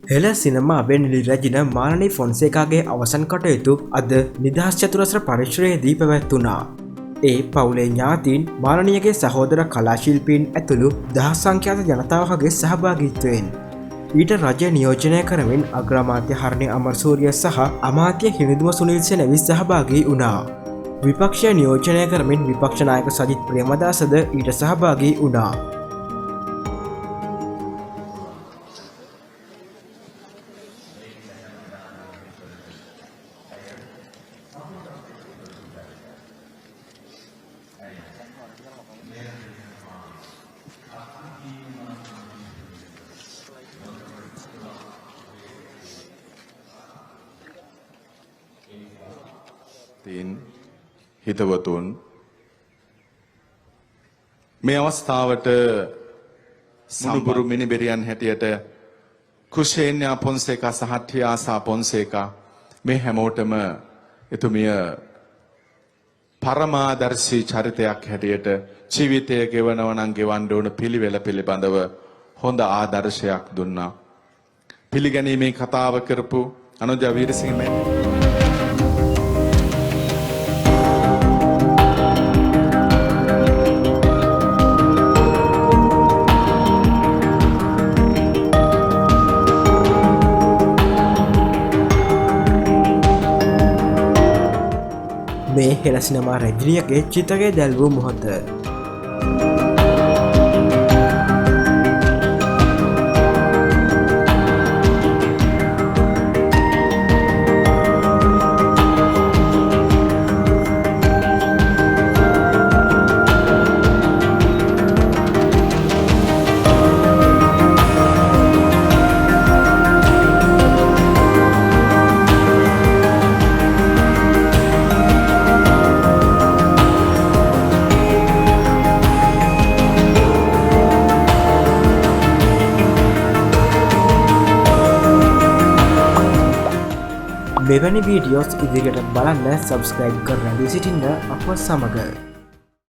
හෙළ සිනමාවේ නිලි රැජින මාලනී ෆොන්සේකාගේ අවසන් කටයුතු අද නිදහස් චතුරස්‍ර පරිශ්‍රයේදී පැවැත්වුණා. ඒ පවුලේ ඥාතීන්, මාලනියගේ සහෝදර කලා ශිල්පීන් ඇතුළු දහස් සංඛ්‍යාත ජනතාවගේ සහභාගීත්වයෙන්. ඊට රජය නියෝජනය කරමින් අග්‍රාමාත්‍ය හරණි අමරසූරිය සහ අමාත්‍ය හිමිදුම සුනිල් සෙනවි සහභාගී වුණා. විපක්ෂය නියෝජනය කරමින් විපක්ෂ නායක සජිත් ප්‍රේමදාසද ඊට සහභාගී වුණා. හිතවතුන්, මේ අවස්ථාවට මුණුබුරු මිනිබිරියන් හැටියට කුෂේන්යා පොන්සේකා සහ ටියාසා පොන්සේකා මේ හැමෝටම එතුමිය පරමාදර්ශී චරිතයක් හැටියට ජීවිතය ගෙවනවා නම් ගෙවන්න ඕන පිළිවෙල පිළිබඳව හොඳ ආදර්ශයක් දුන්නා. පිළිගැනීමේ කතාව කරපු අනුජා වීරසිංහ මේ හෙළ සිනමා රැජිනියගේ චිතකය දැල්වූ මොහොත. මෙවැනි වීඩියෝස් ඉදිරියට බලන්න සබ්ස්ක්‍රයිබ් කර රැඳී සිටින්න අප සමග.